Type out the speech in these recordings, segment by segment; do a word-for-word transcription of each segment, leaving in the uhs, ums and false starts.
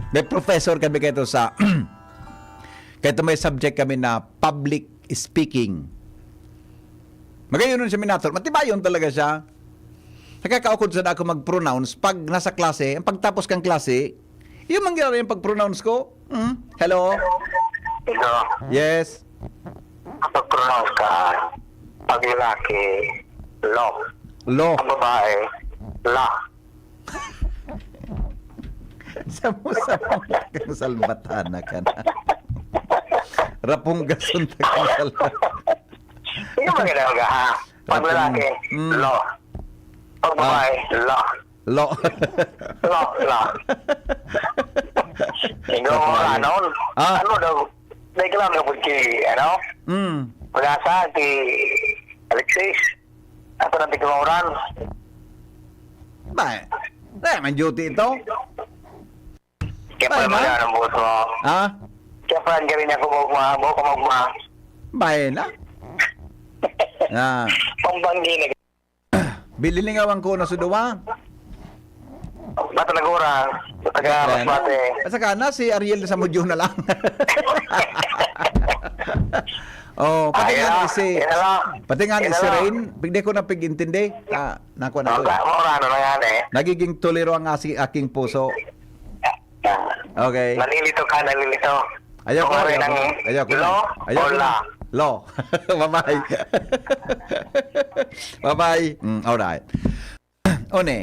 May professor kami kaito sa, kaito may subject kami na public speaking. Magayon nun siya minator. Matibayon talaga siya. Nakakaukod sa ako mag-pronounce pag nasa klase, ang pagtapos kang klase, yung mangyari yung pag-pronounce ko. Hmm? Hello? Ito, Yes. Kapag pronounce ka, pag lalaki, lo. Lo. Ang babae, la. Samo-samo kang salbatana ka na. Rapong gasunta kang salbatana. Hindi maganda ka, ha? Pag lalaki, Mm. lo. Pag babae, la. Lo. La, la. Ikaw, Sa ano? Ah. Ano daw? Dahil ka lang kapag ki, ano? Mm. Pag-asa, ki Alexis. Ato na tigmauran. Ba? Kaya man duty ito? Kaya Ay, pala ba? mga anong buhok mo. Ha? Kaya pala ang galing niya kumugma, buhok kumugma. Bayan na. Ah, Pambanggi na. Bililingawan ko na sa duwa. Bata Nagura, taga Masbate. At saka na, si Ariel na sa Mudyo na lang. Oh, pati Ayun nga na, ni si yun na lang. Pati nga ni Yun na si lang. Rain, pigdi ko na pig-intindi. Ah, naku na. Ang sa, maura na nga yan eh. Nagiging tuliro ang asi, aking puso. Okay. Nalilito ka, nalilito. Ayaw ko, Kung ayaw rin ko. ang Ayaw ko. lo Ayaw o ko. la. Lo. Bye-bye. Bye-bye. Mm, alright. One.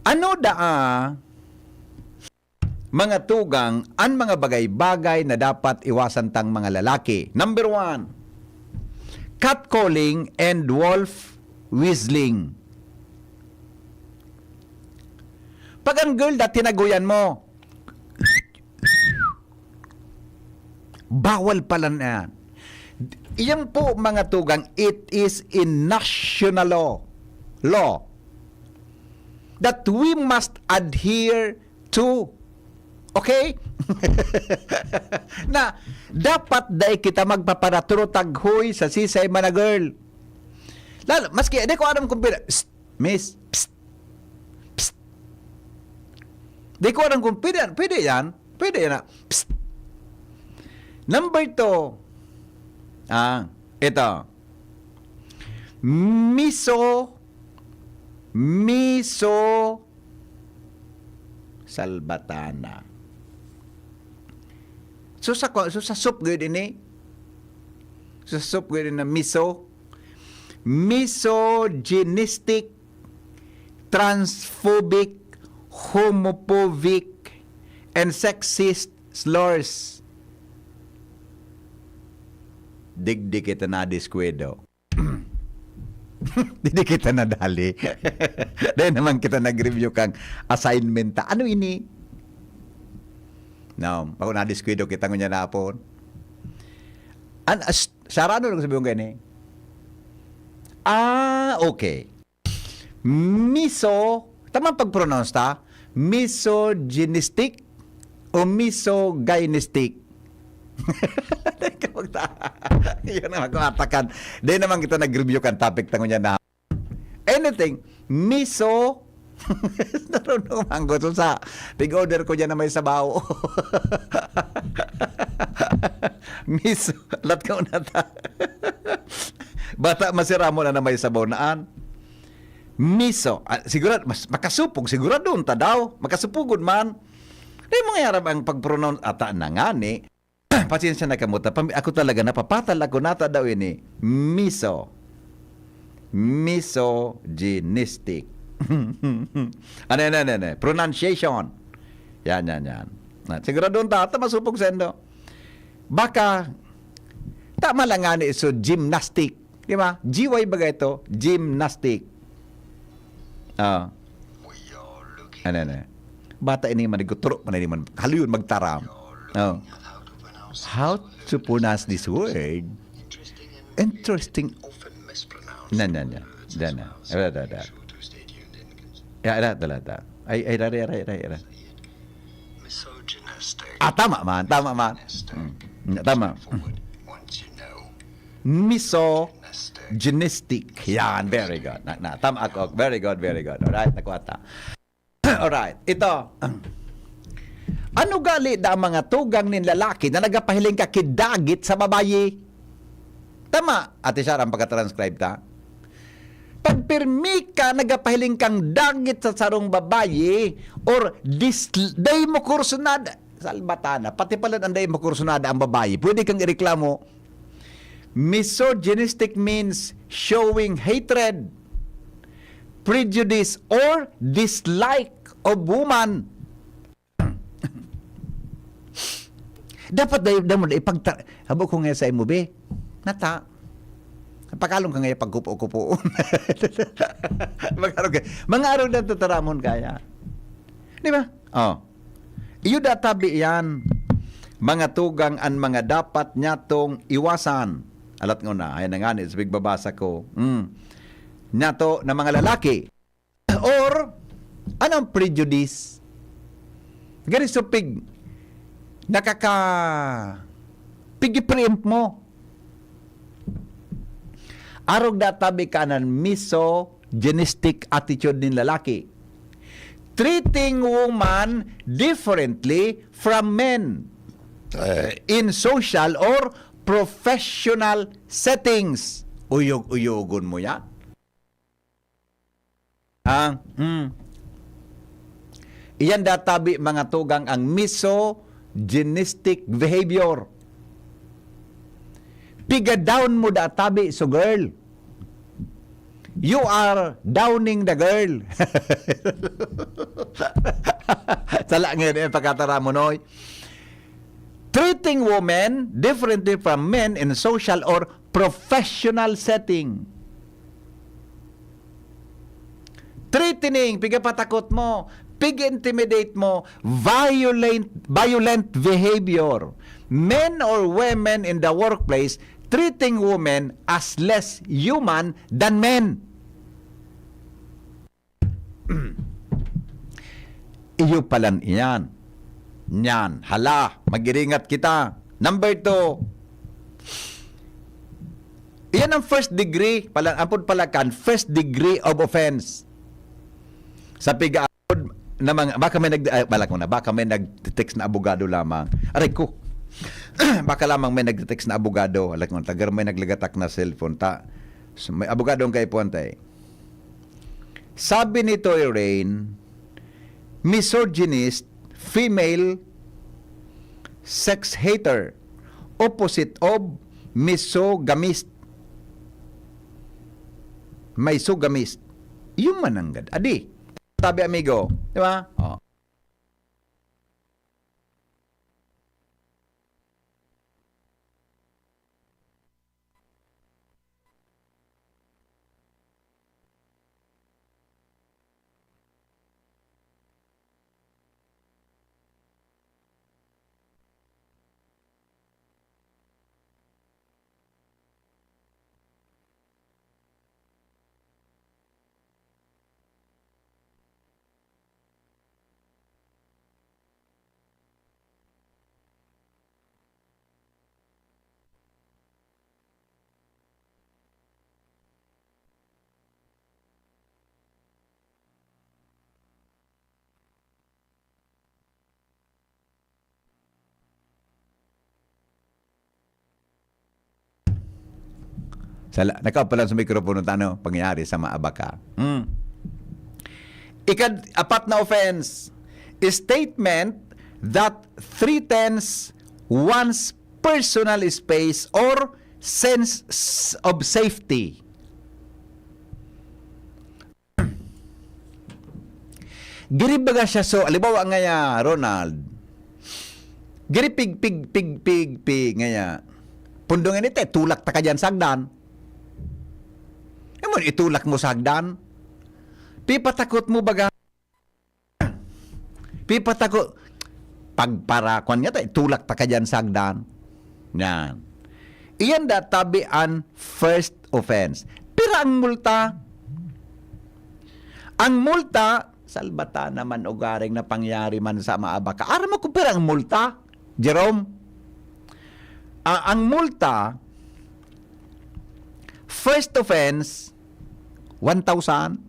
Ano daa mga tugang an mga bagay-bagay na dapat iwasan tang mga lalaki? Number one, catcalling and wolf whistling. Pag ang girl dat tinaguyan mo, bawal pala na yan. Yan po, mga tugang, it is in national law. Law. That we must adhere to. Okay? Na dapat dai kita magpaparatro taghoy sa sisay man na girl. Lalo, maski, di ko alam kung pira, psst, miss, psst, psst. Di ko alam kung pwede, pwede yan. Pwede yan. Ah. Psst. Number two. Ah, ito. Miso, miso, salbatana. So sa, so sa soup gud ini. So sa soup gud na miso. Misogynistic, transphobic, homophobic, and sexist slurs. Digdi kita na diskuedo. Didi kita nadali. Dahil naman kita nag-review kang assignment ta. Ano ini? No, ako nadiskuido kita ngunyan na hapon. An as, Sarah, ano lang sabi kong gani? Ah, okay. Miso, tamang pag-pronounce ta? Misogynistic o misogynistic? Yan ang ako atakan. Di naman kita nag-review kan topic tango niya na anything. Miso. Narunong manggo. So sa pig-order ko dyan na may sabaw. Miso. Lat ka unata. Bata masiramo na na may sabaw naan. Miso. Ah, sigurado, mas, makasupog. Sigurado, unta daw. Makasupugon man. Di mo nga ang pag-pronounce. Ata na nga ni. Pasensya na kamuta. Pam- ako talaga, napapatal ako nata daw ini. Miso. Misogynistic. Ano yan, ano yan, ano yan? Pronunciation. Yan, yan, yan. Na, sigurado ang tata, masupog sendo. Baka, tama lang nga ni iso, gymnastic. Di ba? G Y baga ito, gymnastic. Ah. Ano, ano? Bata ini man, nagtuturo man ini man. Haliyon, magtaram. Oh. How to pronounce this word? Interesting. Na, na, na. Da, na. Da, da, da. Ya, da, da, da. Ay, ay, da, da, da, da, da. Ah, tama man, tama man. Mm, tama. Misogynistic. Yan, very good. Na, na, tama ako. Very good, very good. Alright, nakuha ta. Alright, ito. Ano gali da ang mga tugang nin lalaki na nagapahiling ka ki dagit sa babayi? Tama, Ate Shar, ang pagka-transcribe ta. Pag pirmi ka, nagapahiling kang dagit sa sarong babayi or dis-, dai mo kursunada, salbatana, pati pala ang dai mo kursunada ang babayi, pwede kang ireklamo. Misogynistic means showing hatred, prejudice, or dislike of woman. Dapat dai, dai mo dai ipagta-, habo ko nga sa imo, be. Nata. Pakalong ka nga pagkupo-kupoon. Mag-arog ka. Mga arog na tataramon kaya. Di ba? Oh. Iyo da tabi yan. Mga tugang an mga dapat nyatong iwasan. Alat ngona, ay na nga ni, sa pigbabasa ko. Mm. Nyato na mga lalaki. Or, anong prejudice? Gani supig, nakaka-, pigi-preempt mo. Arog da tabi ka nan misogynistic attitude nin lalaki. Treating woman differently from men, eh, in social or professional settings. Uyog-uyogon mo yan. Ah, mm. Iyan da tabi, mga tugang, ang misogynistic behavior. Piga-down mo da tabi, so girl. You are downing the girl. Sala ngayon, eh, pagkatara mo, Noy. Treating women differently from men in social or professional setting. Threatening, pigapatakot mo, pig-intimidate mo, violent, violent behavior. Men or women in the workplace treating women as less human than men. Iyo palan iyan. Nyan, hala, mag-iringat kita. Number two, iyan ang first degree, pala, apod pala kan, first degree of offense. Sa piga na mga, baka may nag-, ay, balak mo na, baka may nag-text na abogado lamang. Aray ko. Baka lamang may nag-text na abogado, alam ko, tagar may naglagatak na cellphone, ta, so, may abogado ang kaipuhan tayo. Sabi ni Toy Rain, misogynist, female, sex hater, opposite of misogamist. Misogamist. Yun man ang gad-, adi. Sabi, amigo. Di ba? Oh. Sala, nakapalan sa mikropono, tano, pangyayari sa maabaka. Hmm. Ikad-apat na offense, statement that threatens one's personal space or sense s-, of safety. Giri baga siya, so, halimbawa ngaya, Ronald, giri pig, pig, pig, pig, pig, ngaya, pundong ini te, tulak ta ka diyan sa hagdan. Ano, itulak mo sa hagdan? Pipatakot mo baga? Pipatakot? Pagparakwan nga ta, itulak ta ka diyan sa hagdan. Yan. Iyan da tabi an first offense. Pira ang multa? Ang multa, salbata naman ugaring na pangyari man sa maabaka. Aram mo kung pira ang multa, Jerome? Ah, ang multa, first offense, one thousand.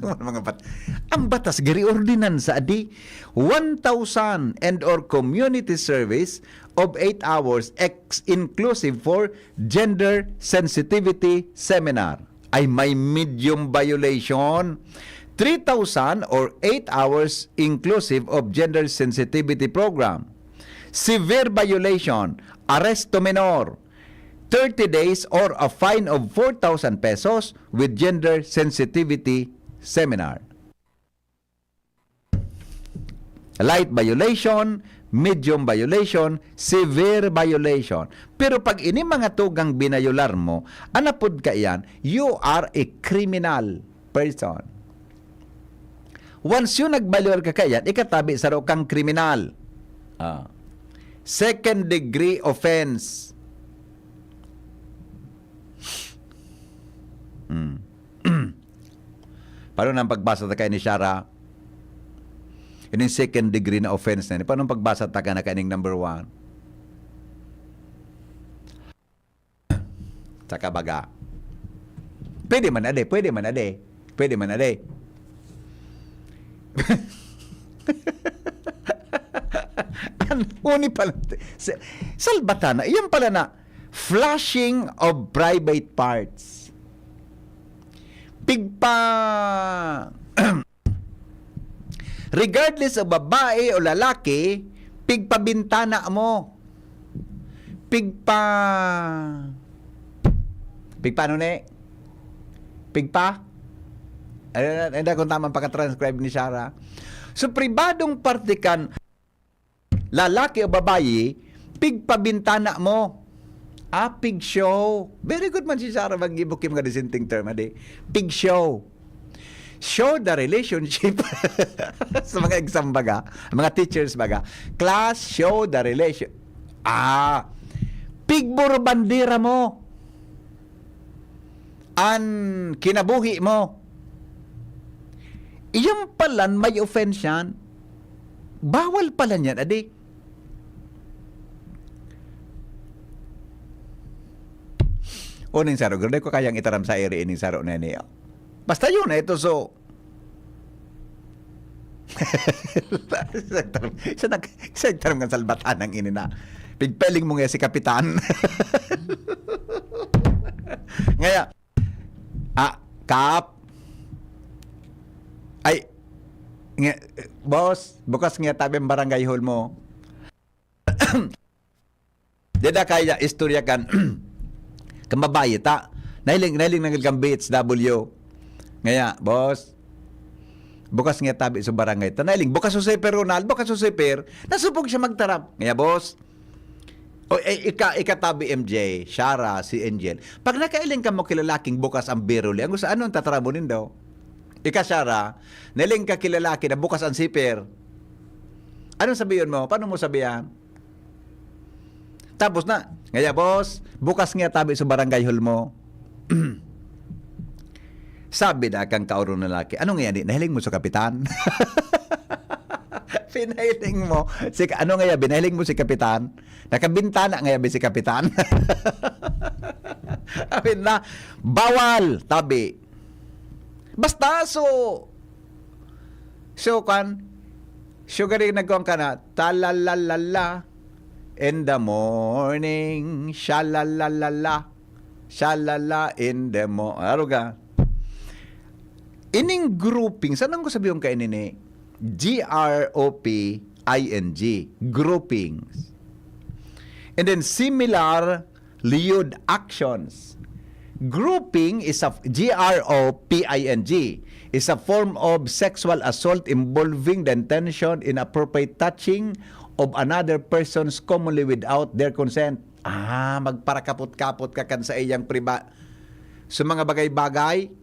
Mga bat-, ang batas, giri ordinansa, adi, one thousand and or community service of eight hours ex-, inclusive for gender sensitivity seminar. Ay, may medium violation. Three thousand or eight hours inclusive of gender sensitivity program. Severe violation, arresto menor, thirty days or a fine of four thousand pesos with gender sensitivity seminar. Light violation, medium violation, severe violation. Pero pag ini mga tugang binayolar mo, anapod ka iyan, you are a criminal person. Once you nagbayolar ka kaiyan, ikatabi saro kang kriminal. Ah. Second degree offense. Hmm. Paano nang pagbasa ta kay ni Shara? Ining second degree na offense na ini. Paano pagbasa ta ka na kaining number one? Saka baga. Pwede man, ade. Pwede man, ade. Pwede man, ade. An-, uni pala. Sa-, salbatana. Iyan pala na flushing of private parts. Pigpa-, regardless of babae o lalaki, pigpabintana mo. Pigpa-, pigpaano ni? Pigpa? Ano na, hindi kung tamang pagka-transcribe ni Sarah. So, pribadong parte kan lalaki o babayi, pigpabintana mo. Ah, pig show. Very good man si Sarah maggibo ki mga disenteng term, adi. Pig show. Show the relationship. Sa mga exam baga, mga teachers baga. Class, show the relation. Ah, pigburbandera mo. An kinabuhi mo. Iyan palan may offense yan. Bawal palan yan, adi. O ning saro, garo ko kayang itaram sa iri ining saro na ini, oh. Basta yun, ito, so, sa, sa, sa, sa salbatan ng ini na. Pigpeling mo nga si Kapitan. Ngaya, ah, Kap. Ay, nga, boss, bukas nga tabi ang barangay hall mo. Dida kaya istorya kan, kan babayi ta. Nahiling, nahiling nanggad kan B H W. Ngaya, boss, bukas nga tabi sa barangay ta. Nahiling, bukas sa Super Ronald, bukas sa Super. Nasupog siya magtarap. Ngaya, boss, o, eh, ika, ikatabi, M J, Shara, si Angel. Pag nakailing ka mo kilalaking bukas ang biruli, ang gusto, anong tatarabo nindo? Ika, Shara, nailing ka kilalaki na bukas ang siper. Anong sabihin mo? Paano mo sabihan? Tapos na, ngaya, boss, bukas nga tabi sa barangay hall mo. Sabi na kang kaurong lalaki, "Ano nga yan? Nahiling mo sa kapitan?" Pinahiling mo. Si, ano nga yan? Binahiling mo si kapitan? Nakabintana nga yabi si kapitan. Amin na, bawal, tabi. Basta, so, so, kan, so, gari nagkuhan ka na, "Talalalala, in the morning, shalalalala, shalala, in the mo-," Aro ka? Ining grouping, saan ang ko sabi yung kainin ni? G R O P I N G, groupings. And then similar lewd actions. Grouping is a, G R O P I N G, is a form of sexual assault involving the intention, inappropriate touching of another persons commonly without their consent. Ah, magparakapot-kapot ka kan sa iyang priba-, sa mga bagay-bagay.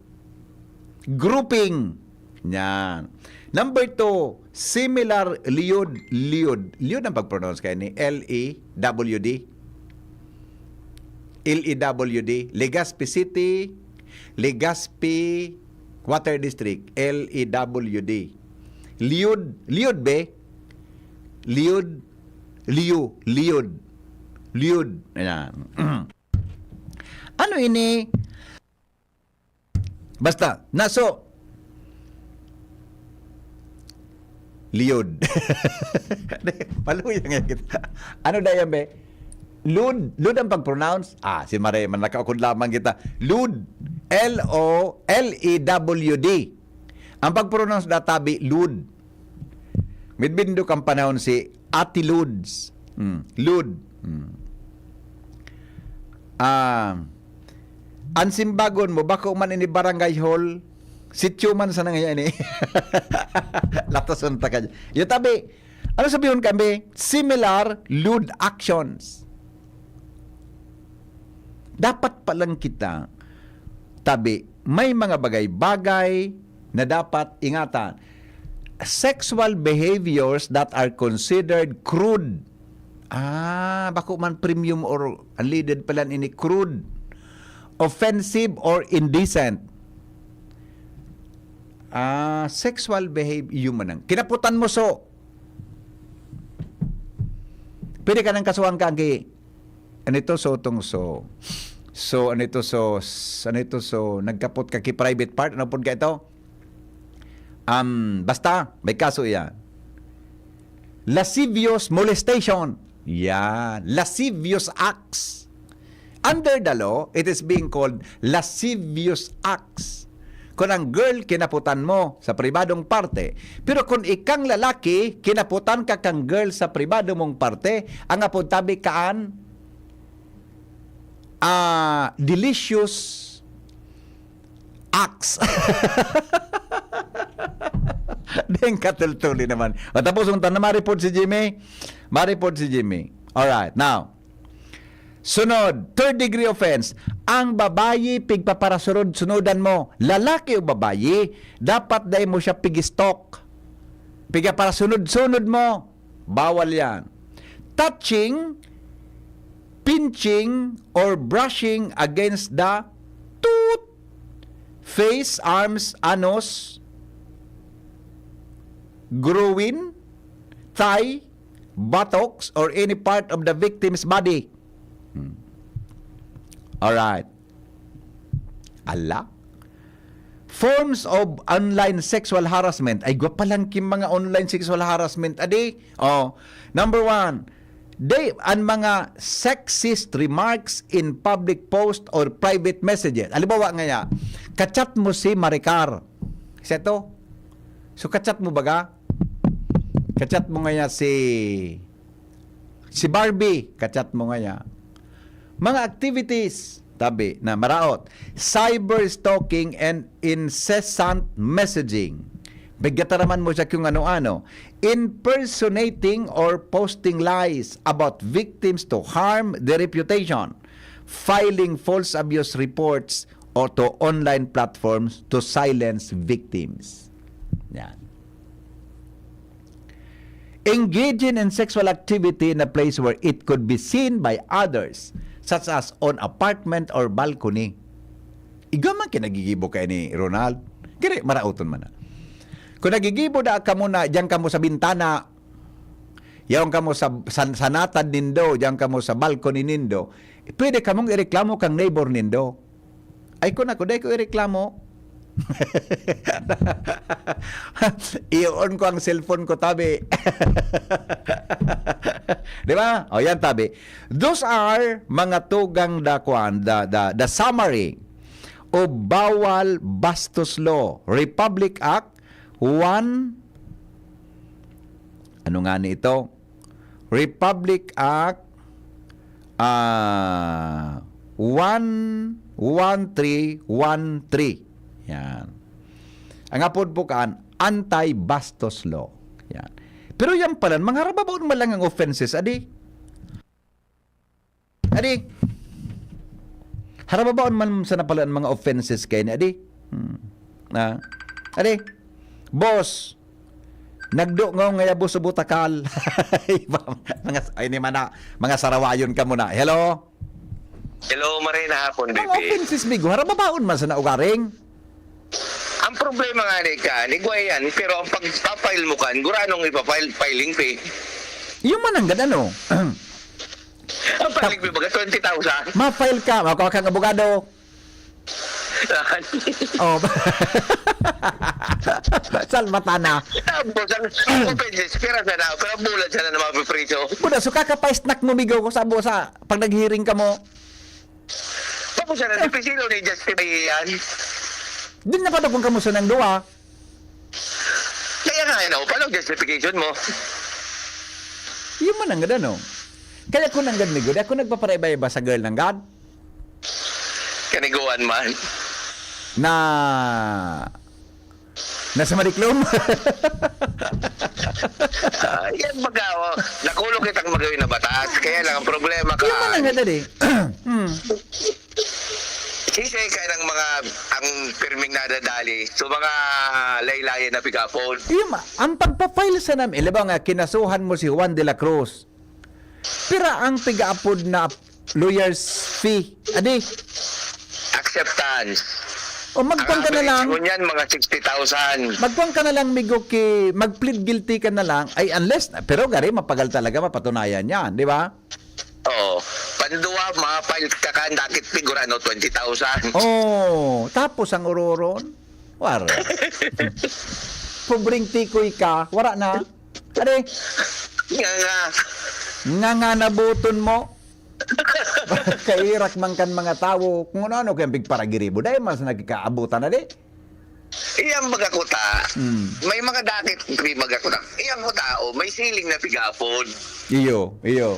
Grouping. Yan. Number two, similar lewd, lewd. Lewd ang pag-pronounce kayo ni L E W D. L E W D. Legazpi City, Legazpi Water District, L E W D. Lewd, lewd be? Lewd, liyu, lewd. Lewd. Ayan. Ano ini? Basta, naso. Liyod. Maluya nga kita. Ano da yan, be? Lud. Lud ang pag-pronounce. Ah, si Mare, man nakaukod lamang kita. Lud. L O L E W D. Ang pag-pronounce da tabi, Lud. Midbindo kang panahon si Ate Ludes. Hmm. Lud. Hmm. Ah, an simbagon mo, bako man ini barangay hall, sityo man sana ngayon eh. Latason ta ka dyan. Yung tabi, ano sabihon kami? Similar lewd actions. Dapat palang kita, tabi, may mga bagay-bagay na dapat ingatan. Sexual behaviors that are considered crude. Ah, bako man premium or unleaded pala ini, crude, offensive or indecent. Ah, sexual behavior, human ang kinaputan mo so. Pwede ka nang kasuhan ka, ang ki-, ano ito, so, tong so. So, ano ito, so, s-, ano ito, so, nagkapot ka ki private part, ano pod ka ito? Um, basta, may kaso iyan. Lascivious molestation. Yan. Lascivious acts. Under the law, it is being called lascivious acts. Kung ang girl kinaputan mo sa pribadong parte, pero kung ikang lalaki, kinaputan ka kang girl sa pribado mong parte, ang apod tabi kaan, ah, delicious acts. Deng katultuli naman. O, tapos, unta na, maripod si Jimmy. Maripod si Jimmy. Alright, now, sunod, third degree offense. Ang babayi, pigpaparasunod-sunudan mo. Lalaki o babayi, dapat dai mo siya pigistok. Pigpaparasunod-sunod mo. Bawal yan. Touching, pinching, or brushing against the tooth, face, arms, anus, groin, thigh, buttocks, or any part of the victim's body. Hmm. Alright. Ala? Forms of online sexual harassment. Ay, gwa pa lang king mga online sexual harassment, adi. Oh, number one, they, an mga sexist remarks in public post or private messages. Halimbawa ngaya, kachat mo si Maricar. Siya to? So, kachat mo baga? Kachat mo ngaya si, si Barbie, kachat mo ngaya. Mga activities, tabi na maraot. Cyber stalking and incessant messaging. Pagkataraman mo siya kung ano-ano. Impersonating or posting lies about victims to harm their reputation. Filing false abuse reports or to online platforms to silence victims. Yan. Engaging in sexual activity in a place where it could be seen by others, such as on apartment or balcony. Igwa man kinagigibo kay ni Ronald. Kaya maraoton man na. Kung nagigibo da kamo na, diyan kamo sa bintana, yaon kamo sa, sa, sa natad nindo, diyan kamo sa balcony nindo, pwede kamong ireklamo kang neighbor nindo. Ay, kun ako, dai ko ireklamo. I-on ko ang cellphone ko, tabi. Di ba? O, yan, tabi. Those are mga tugang da, kwan, da, da, da summary of bawal bastos law, Republic Act one, ano nga ni ito? Republic Act, ah, one one three one three. Yan. Ang apod po kaan, anti-bastos law. Yan. Pero yan pala, mga harababaon man lang ang offenses, adi. Adi. Harababaon man sana pala ang mga offenses kay ni, adi. Hmm. Ah. Adi. Boss, nagdo nga ngaya boss o butakal. Mga, ay, ni mana, mga sarawayon ka muna. Hello? Hello, maray na hapon, Mga baby. Offenses, bigo. Harababaon man sana ugaring. Ang problema nga ni ka, ni Guayan, pero ang pagpa-file mo kan, guranong ipa-file, filing fee. Yung man ang gad, ano? Ang filing fee, baga twenty thousand. Ma-file ka, makuha kang abogado. Oh. Salmata na. Tapos, ang open, espera sana, pero bulan sana na mapiprito. Buda, so kakapaisnak mo, migo, ko sa, sa, pag naghiring ka mo. Tapos sana, di pisilo ni justify yan. Din na pa daw kung kamusta ng duwa. Kaya nga, ano, paano justification mo? Yun man ang ganda, no? Kaya ko nang gad, migo, di ako nagpaparaiba-iba sa girl ng gad. Kaniguan man. Na, nasa mariklom. Ah, yan baga, oh, nakulong kitang magawin na batas. Kaya lang, ang problema ka, Yun man ang ganda, di. Hmm. Sisay ka ng mga, ang pirming nadadali. So, mga laylayan na pigapon. Yun, ma-, ang pagpa-file sa nam-, eh, labaw nga, kinasuhan mo si Juan de la Cruz. Pira ang pigaapod na lawyer's fee? Adi? Acceptance. O, magkuan Ang ka na lang. average mo niyan, mga sixty thousand. Magkuan ka na lang, migo, ki-, mag-plead guilty ka na lang. Ay, unless, pero gari, mapagal talaga mapatunayan yan, di ba? Oo. Panduwa, ma-file ka kan dakit figure, ano, twenty thousand. Oh, tapos ang uroron? War. Pobreng tikoy ka, wara na. Adi? Nga nga. Nga nga nabuton mo. Kairak man kan mga tawo, kung ano-ano kayang pigparagiribo. Dahil mas nagkaabutan na di. Iyang baga kuta. Hmm. May mga dakit, may baga kuta. Iyang kuta, oh, may siling na pigapon. Iyo, iyo.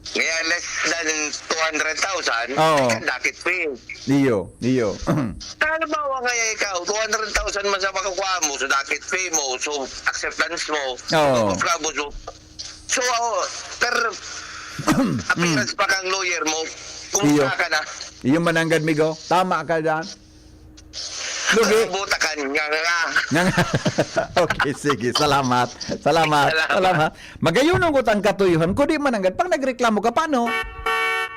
Kaya less than two hundred thousand, Oo. Kan dakit fee. Iyo, iyo. Halimbawa kaya ikaw, two hundred thousand man sa makukuha mo, so dakit fee mo, so acceptance mo, Oo. so, so, so, per appearance pa kang lawyer mo, kung Iyo. ka na. Iyo mananggad, migo. Tama ka dyan. Lugi. Butakan nga nga. Nga nga. Okay, sige. Salamat. Salamat. Salamat. Salamat. Magayunon ko tang katuyohan. Kung di mananggad, pag nagreklamo ka, paano?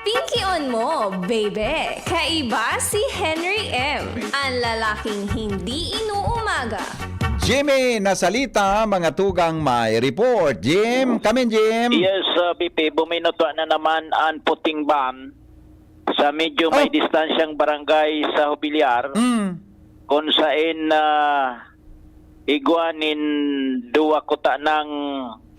Pinkion mo, baby! Kaiba si Henry M, ang lalaking hindi inuumaga. Jimmy Nasalita, mga tugang may report. Jim, come in, Jim. Yes, uh, B P, buminutwa na naman ang puting van sa medyo may Oh. distansyang barangay sa Jubilar, Mm. kung saen, ah, igwa nin duwa kuta ng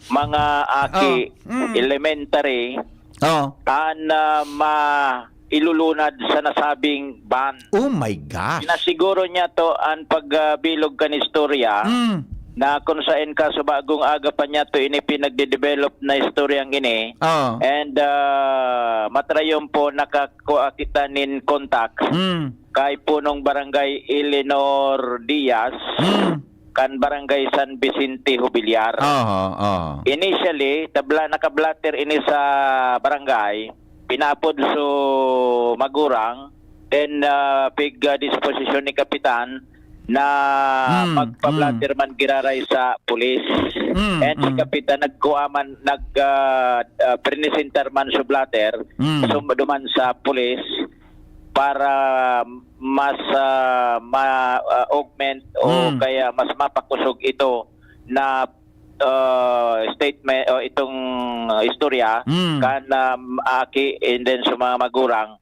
mga aki Oh. Mm. elementary Oh. an, ah, mailulunad sa nasabing van. Oh my gosh. Pinasiguro niya to an pagbilog kan istorya Mm. na kung saen kaso bagong aga pa niya to ini pinagde-develop na istoryang ini. Oh. And, ah, matrayon po nakakua kita nin contact Mm. kay punong barangay Eleanor Diaz, Mm. kan barangay San Vicente, Jubilar. Aha, aha. Initially, tabla-, naka-blotter ini sa barangay, pinaapod so magurang, then, ah, pig, ah, disposisyon ni kapitan na Mm, magpa-blotter mm. man giraray sa pulis. Mm, And si mm. kapitan nagkuha man, nag, ah, ah, presentar man so blotter, Mm. so duman sa pulis para mas, ah, ma-, ah, augment o Mm. kaya mas mapakosog ito na, ah, statement o itong, ah, istorya Mm. kan, um, aki and then sa mga magurang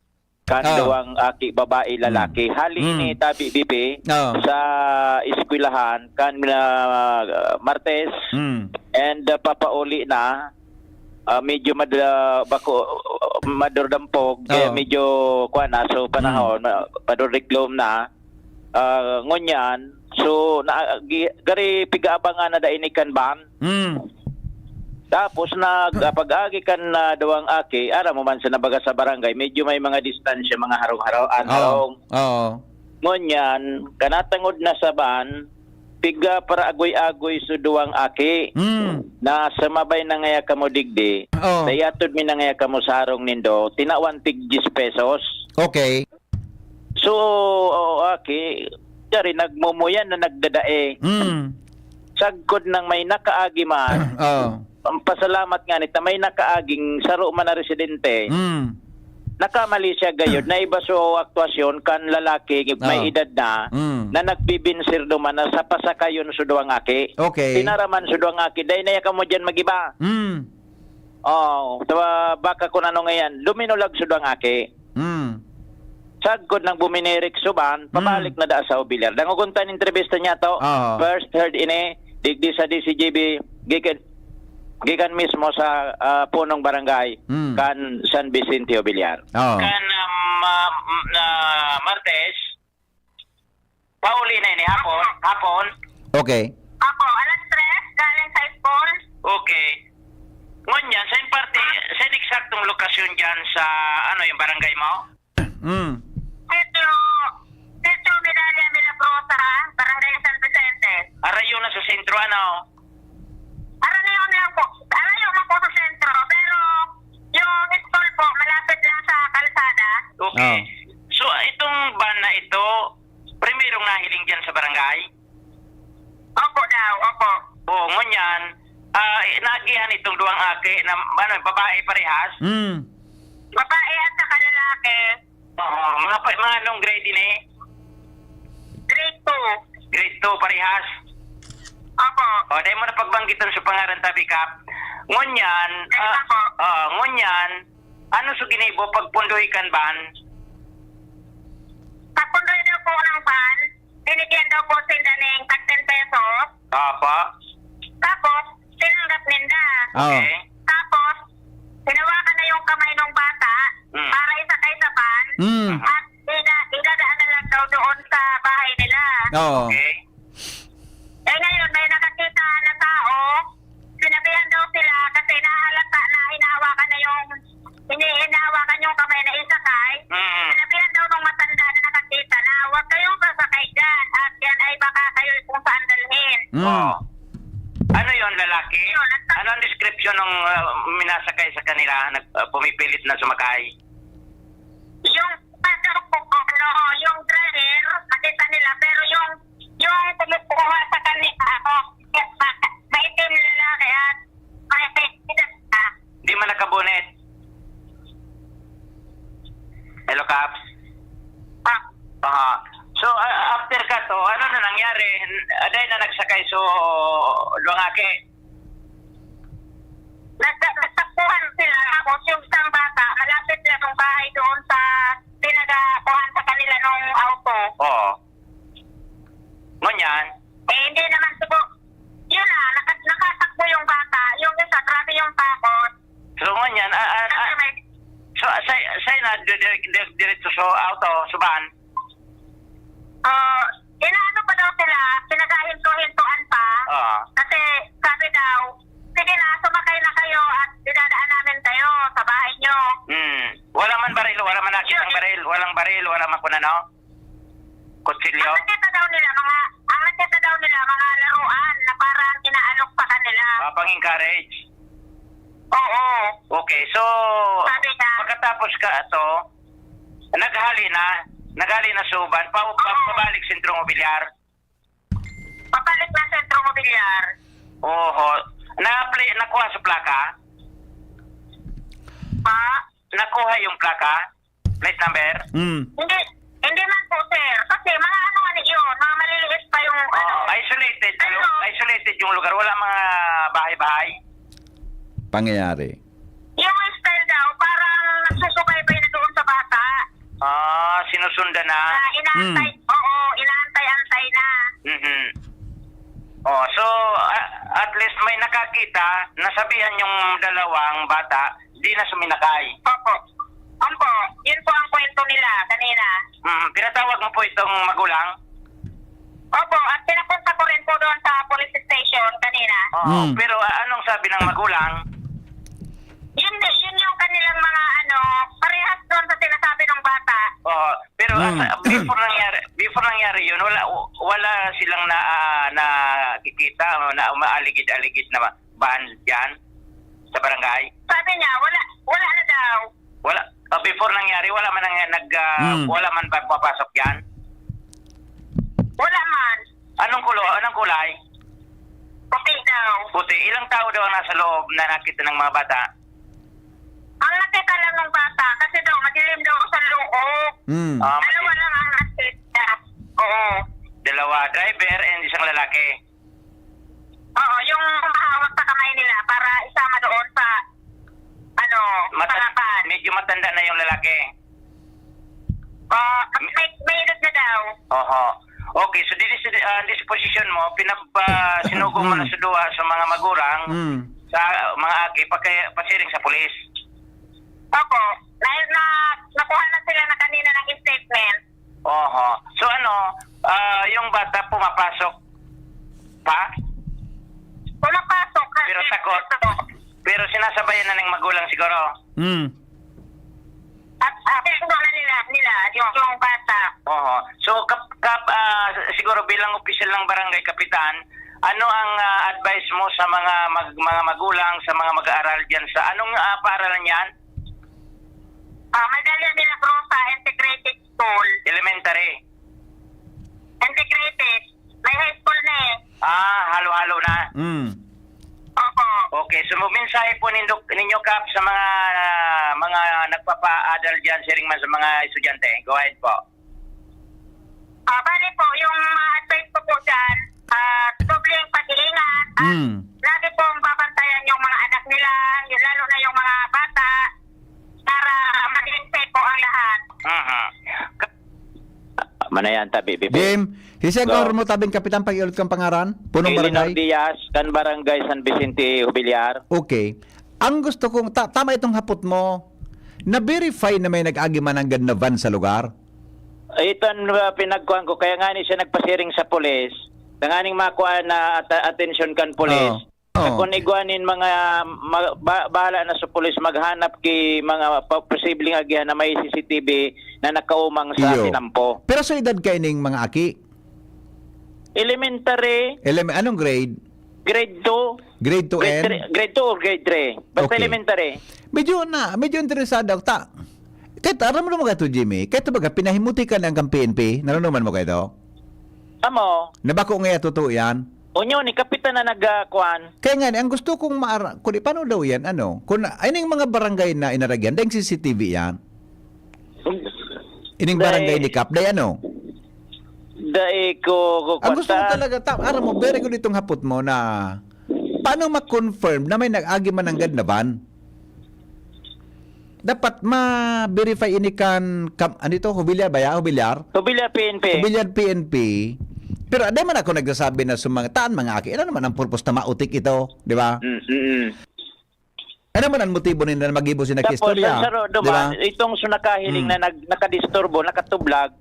kan Ah. duwang aki, babae, Mm. lalaki. Hali Mm. ni tabi, bibi, Oh. sa eskwelahan kan, ah, Martes Mm. and, ah, papauli na, ah, medyo mad-, ah, bako, madurdampog, kaya Oh. medyo, kuwan na, so, panahon, Mm. ma-, madurdiklom na. Ah, ngunyan, so, na, gi-, gari pigaabangan na da ini kan van. Mm. Tapos, nag-, ah, pag-agi kan, ah, duwang aki, aram mo man sa nabaga sa barangay, medyo may mga distansya, mga harong-harong, Oo. harong. Oo. Ngunyan, kanatangod na sa van, piga para agoy-agoy so duwang aki. Mm. Na sumabay na ngaya kamo digdi, Oo. sa iatod mi na ngaya kamo sa harong nindo, tinawan tig diyes pesos. Okay. So, oo, aki, dari nagmumuyan na nagdadae. Mm. Sagkod nang may nakaagi man, Oo. ang pasalamat nga nita, may nakaaging saro man na residente. Mm. Nakamali siya gayod na iba so aktuasyon kan lalaki may Oo. edad na, Mm. na nagbibinsir duman na sa pasakayon so duwang aki. Okay. Tinaraman so duwang aki, "Dai na ya kamo diyan magiba." Mm. Oo, sa baka kun ano ngayan, luminulag so duwang aki. Mm. sagkod nang buminirik suban, pabalik na da sa Obilyar. Dangogon ta an entrevista niya to. Oo. First heard ini, digdi sa D C G B, gikan, gikan mismo sa, ah, punong barangay, Hmm. kan San Vicente Obilyar. Oo. Kan, um, ah, m-, ah, Martes, pauli na ini, hapon, hapon. Okay. Apo, alas tres, galing sa school. Okay. Ngunyan, sa parte, sa eksaktong lokasyon dyan sa, ano, yung barangay mo? Mm. Sitio, Sitio Medalla Milagrosa, Barangay San Vicente. Arayo na sa sentro, ano? Arayo na po. Arayo na po sa sentro, pero yung school po, malapit lang sa kalsada. Okay. Ah. So, itong van na ito, primerong nahiling dyan sa barangay? Opo daw, opo. Oo, ngunyan, ah, naagihan itong duwang aki na, ano, babae parehas? Mm. Babae at saka lalaki. Oo, mga pa, mga anong grade ini? Grade two. Grade two, parehas? Opo. O, dahil mo na pagbanggitan sa pangaran, tabi ka. Ngunyan, Dahil ah, ako. ah, ngunyan, ano sa ginibo pagpundoy kan van? Pagpundoy daw po ng van, binigyan daw po sila ng tag ten pesos. Apa? Tapos, tinanggap ninda. Oo. Okay. Tapos, hinawakan na yung kamay ng bata Mm. para isakay sa van. Mm. At ida-, idadaan na lang daw doon sa bahay nila. Oo. Okay. Eh, ngayon, may nakakita na tao, sinabihan daw sila kasi nahalata na hinahawakan na yung, ini-, hinahawakan yung kamay na isakay. Mm. Sinabihan daw nung matanda na nakakita na, "Huwag kayong sasakay dyan at yan ay baka kayo kung saan dalhin." Mm. Oo. Ano yon, lalaki? Yun, ang Ano ang description ng, ah, minasakay sa kanila, nag-, ah, pumipilit na sumakay? Yung ano, yung driver, makita nila, pero yung, yung kumukuha sa kanila, ako, ma-, maitim na lalaki at may edad na. Di man nakabonet. Hello, Kaps? Ah. Aha. So, a-, after ka to, ano na nangyari? Aday na nagsakay so, duwang aki? Nagta-, nagtakbuhan sila, tapos yung isang bata, malapit lang ang bahay doon sa pinagakuhan sa kanila nung auto. Oo. Ngunyan? Eh, hindi naman siguro. Yun na, naka-, nakatakbo yung bata. Yung isa, grabe yung takot. So, ngunyan, a-, a-, a-, Kasi may so, say, say na, di-, di-, di-, diretso sa auto, sa van? Ah, inaano pa daw sila, pinaghahinto-hintuan pa. Oo. Kasi sabi daw, "Sige na, sumakay na kayo at dinadaan namin kayo sa bahay nyo." Hmm. Wala man baril, wala man nakitang Yun. baril, walang baril, wala man kun ano? Kutsilyo? Ang nakita daw nila, mga, ang nakita daw nila, mga laruan na parang inaalok sa kanila. Ah, pang-encourage? Oo. Okay, so, Sabi niya. pagkatapos ka ato, naghali na, naghali na sa uban, pa, pa, Oo. pabalik Sentrong Mobilyar. Pabalik na Sentrong Mobilyar. Oho. Na-play, nakuha sa plaka? Pa? Nakuha yung plaka? Plate number? Mm. Hindi, hindi man po, sir. Kasi mga ano nga yun, mga maliliit pa yung Oo, ano. isolated yung lu-, Ano? isolated yung lugar. Wala mga bahay-bahay. Pangyayari. Yung style daw, parang nagsusubaybay na doon sa bata. Ah, sinusundan na. Ah, inaantay, Hmm. oo, inaantay-antay na. Mhm. Oh, so, a-, at least may nakakita, nasabihan yung dalawang bata, di na suminakay. Opo. Opo, yun po ang kwento nila kanina. Mm, pinatawag mo po itong magulang? Opo, at pinapunta ko rin po doon sa police station kanina. Oo, Mm. pero, ah, anong sabi ng magulang? Yun, yun yung kanilang mga ano, parehas doon sa sinasabi ng bata. Oo, pero Mm. as, before nangyari, before nangyari yun, wala, wala silang na, ah, nakikita o na umaaligid-aligid na ban dyan sa barangay? Sabi niya, wala, wala na daw. Wala. Ah, before nangyari, wala man nang-, nag, ah, Hmm. wala man pagpapasok diyan? Wala man. Anong kulo-, anong kulay? Puti daw. Puti. Ilang tao daw ang nasa loob na nakita ng mga bata? Ang nakita lang ng bata, kasi daw madilim daw sa loob. Hmm. Ah, Dalawa madi- lang ang nakita. Oo. Dalawa, driver and isang lalaki. Oo, yung hawak sa kamay nila para isama doon sa, ano, Mata-, pangapan. Medyo matanda na yung lalaki. Ah, Oho. Okay, so diri sa, ah, disposition mo, pinab-, ah, sinugo mo na sa duwa sa mga magurang, Mm. sa mga aki, pagka-, pasiring sa pulis? Opo. Dahil na, nakuha na sila na kanina ng statement. Oho. So ano, ah, yung bata pumapasok pa? Pumapasok. Pero takot. Pero sinasabayan na ng magulang siguro. Mm. At, ah, pinto na nila, nila, yung, yung bata. Oo. So, kap-, kap-, ah, siguro bilang opisyal ng barangay kapitan, ano ang, ah, advice mo sa mga mag-, mga magulang, sa mga mag-aaral diyan sa, anong, ah, paaralan yan? Ah, Medalla Milagrosa Integrated School. Elementary. Integrated. May high school na eh. Ah, halo-halo na. Mm. Opo. Okay, so mensahe po nindo, ninyo, Kap, sa mga, mga nagpapa-adal diyan, siring man sa mga estudyante. Go ahead po. Ah, bali po, yung mga advice ko po dyan, ah, dobleng pag-iingat at Mm. lagi pong babantayan yung mga anak nila, yung, lalo na yung mga bata, para maging safe po ang lahat. Aha. Manayan tabi, bibi. Jim, hisi ang Go. Kahormo tabing kapitan, pag-iulot kang pangaran, punong Eleanor barangay. Diaz, kan Barangay San Vicente, Jubilar. Okay. Ang gusto kong, ta-, tama itong hapot mo, na-verify na may nag-agi mananggad na van sa lugar? Ito ang, uh, pinagkuhan ko. Kaya nga ni siya nagpasiring sa pulis. Tanganing makuha na at-, atensyon kan pulis. Oo. Oo. Kung igwa nin mga ma-, ba-, bahala na sa pulis maghanap ki mga pa-, posibleng agihan na may C C T V na nakaumang sa Iyo. Kinampo. Pero sa edad kayo ning mga aki? Elementary. Eleme-, anong grade? Grade two. Grade two Grade and? three, grade two or grade three. Basta Okay. elementary. Medyo na, medyo interesado ako. Ta-, kahit aram mo naman ka ito, Jimmy, kahit baga pinahimuti ka lang kang P N P, naranuman mo ka ito? Amo. Nabako nga yan, totoo yan? O nyo, ni Kapitan na nag, ah, kuan. Kaya nga, ang gusto kong maara-, kung di, paano daw yan, ano? Kung na, ay, yung mga barangay na inaragyan, dahil C C T V yan? Ining barangay Dahil ni Kap, dahil ano? Dahil ko, ko Ang gusto ko kwenta. talaga, ta-, aram mo, very good itong hapot mo na paano ma-confirm na may nag-agi mananggad na van? Dapat ma-verify ini kan, kam-, ano ito? Jubilar ba ya? Jubilar? Jubilar P N P. Jubilar P N P. Pero di man ako nagsasabi na sa mga taan, mga aki, ano naman ang purpose na mautik ito, di ba? Mm, mm, mm. Ano man ang motibo nila na mag-ibo sila Tapos, istorya, ang saro, di ba? Duman, itong sunakahiling Hmm. na nag-, nakadisturbo, nakatublag,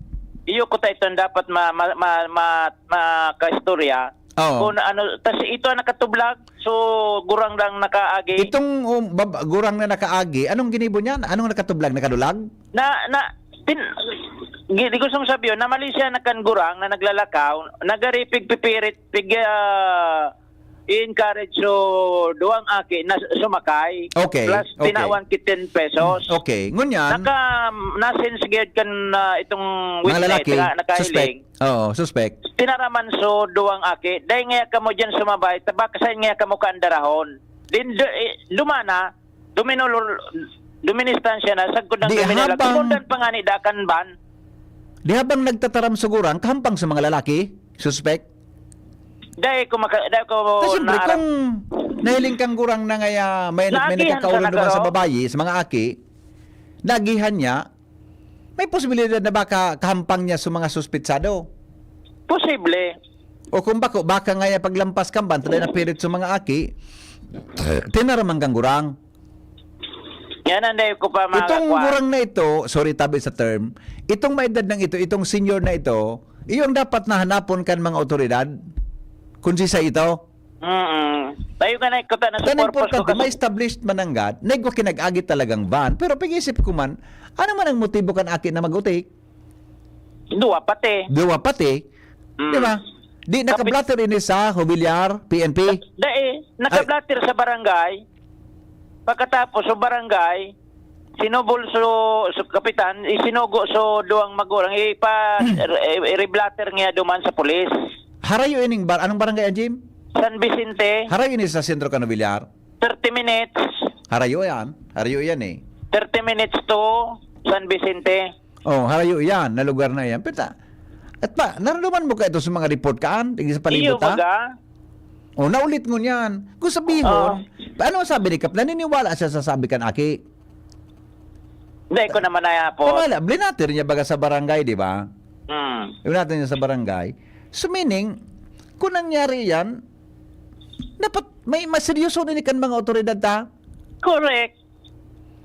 iyo ko ta itong dapat ma-, ma-, ma-, ma-, makaistorya. Oo. Kung ano, tas ito ang nakatublag, so gurang lang nakaagi. Itong, um, bab-, gurang na nakaagi, anong ginibo niyan? Anong nakatublag? Nakadulag? Na, na, tin-, gi-, di gustong sabihin, na mali siya na kan gurang na naglalakaw, nagaripig pipirit, pig, ah, i-encourage so duwang aki na sumakay. Okay, Plus, okay. tinawan ki ten pesos. Okay, ngunyan. Naka, nasense gyud kan, ah, itong Mga witness lalaki, na nakahiling. suspect. Oo, suspect. Tinaraman so duwang aki, "Dai ngaya kamo diyan sumabay, ta baka sain ngaya kamo kaandarahon." Din, du-, eh, dumana, duminulol-, duministansya na, sagkod ng Di duminulol. habang Kumundan pa nga ni Dakan Ban. Di habang nagtataram sa gurang, kahampang sa mga lalaki, suspect? Dai ko maka-, dai ko Kasi siyempre, naaram. kung nahiling kang gurang na ngaya may, may Naagihan nagkakaulong ka na, naman sa Garo? babayi, sa mga aki, naagihan niya, may posibilidad na baka kahampang niya sa mga suspetsado. Posible. O kung bako, baka ngaya paglampas kan van, taday napirit sa mga aki, tinaraman kang gurang. Yan ang dahil ko pa mga Itong kakwa. gurang na ito, sorry, tabi sa term, itong may edad ng ito, itong senior na ito, iyo ang dapat na hanapon kan mga otoridad. Kung sisay ito. Mm-mm. Tayo ka na, ikuta na sa Tan purpose ko importante, kasi may established mananggad, na igwa kinag-agi talagang van. Pero pag-isip ko man, ano man ang motibo kan aki na mag-utik? Duwa pati. Duwa pati. Mm. Di ba? Di Kapit- nakablatter ini sa Jubilar, P N P. Dai, nakablatter sa barangay. Pagkatapos sa barangay, sinubol so, so kapitan, isinugo so duwang magurang, ipa-, i-, i-reblatter niya duman sa pulis. Harayo ining bar-, anong barangay yan, Jim? San Vicente. Harayo ini sa sentro kan Jubilar? Thirty minutes. Harayo yan. Harayo yan eh. Thirty minutes to San Vicente. Oh, harayo yan, na lugar na yan. Pero ta-, at pa, nararamdaman mo ka ito sa mga report kaan? Tigil sa palibot, Iyo, ha? baga. Oh, naulit ngunyan. Kung sabihin, Oo. ano ang sabi ni Kap? Naniniwala siya sa sabi kan aki? Hindi, ko naman na po. Tama lang, blinatter niya baga sa barangay, di ba? Hmm. Iwan natin yan sa barangay. So meaning, kung nangyari yan, dapat may maseryoso din kan mga otoridad ta. Correct.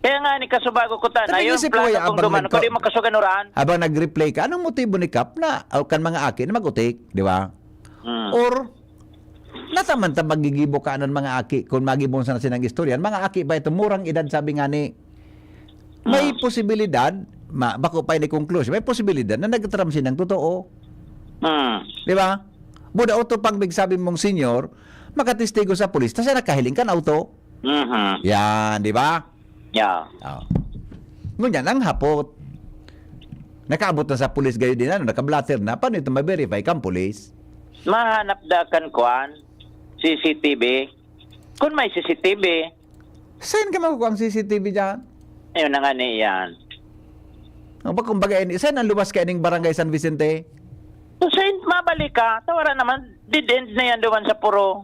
Kaya nga ni kasubago ko ta, Sabi na yung isip ko, plano ya, kong abang duman, nagka- pwede magkasuganuran. Habang nag-replay ka, anong motibo ni Kap na o kan mga aki na mag-utik, di ba? Hmm. Or nataman ta magigibo ka ng mga aki kung magibong sana sinang istorya. Mga aki ba ito? Murang edad, sabi nga ni, may Hmm. posibilidad, ma, bako pa ini conclusion, may posibilidad na nagtaram sinang totoo. Hmm. Di ba? Buda oto pag bigsabi mong senior, makatistigo sa pulis, ta siya nakahiling kan auto. Mhm. Yan, di ba? Yeah. Oh. Ngunyan, ang hapot, nakaabot na sa pulis gayo din, ano, nakablatter na, paano ito ma-verify kang pulis? Mahanap da kan kwan, C C T V. Kung may C C T V, Saan ka makukuha ang C C T V dyan? ayun na nga ni yan. Ang ba, kumbaga, ini- saan ang luwas ka ining barangay San Vicente? So, Saint, mabalik ka. Tawara naman, dead end na yan duman sa puro.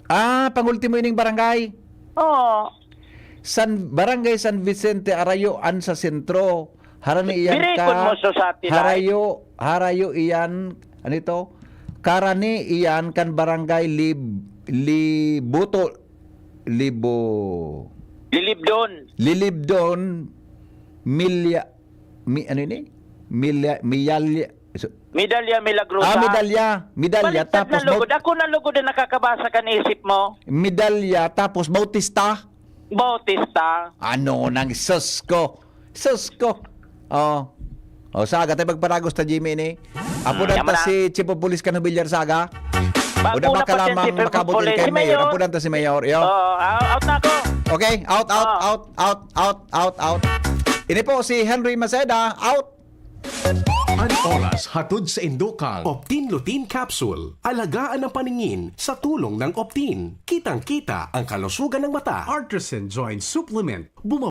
Ah, pangultimo ining barangay. Oo. San, Barangay San Vicente, Arayoan sa sentro. Harani iyan Birikod ka. Mo, Society Life. Harayo, harayo iyan, ano ito? Karani iyan kan Barangay Lib, Libuto, Libo, Lilibdon. Lilibdon, Milya, mi, ano ini? Milya, Miyalya, so, Medalya Milagrosa. ah, Medalya, Medalya, Baliktad tapos na lugod. Baut-, Ako na lugod na nakakabasa kan isip mo. Medalya, tapos Bautista. Bautista. Ano nang sus ko? Sus ko. Oh. Oh, saga tayo magparagos ta, Jimmy, ni. Apo Hmm, na yaman ta na. Si Chief of Police kan Hubilyar, saga. Bago O na na baka pa lamang si Chief of makabuti Police. kay Si Mayor. Mayor. Apo na ta si Mayor, yo. Oo, out, out na ako. Okay, out, out, Ah. out, out, out, out, out. Ini po si Henry Maceda, out. An oras hatod sa indokang Optin Lutein Capsule. Alagaan ang paningin sa tulong ng Optin. Kitang-kita ang kalusugan ng mata. Artisan Joint Supplement. Buma-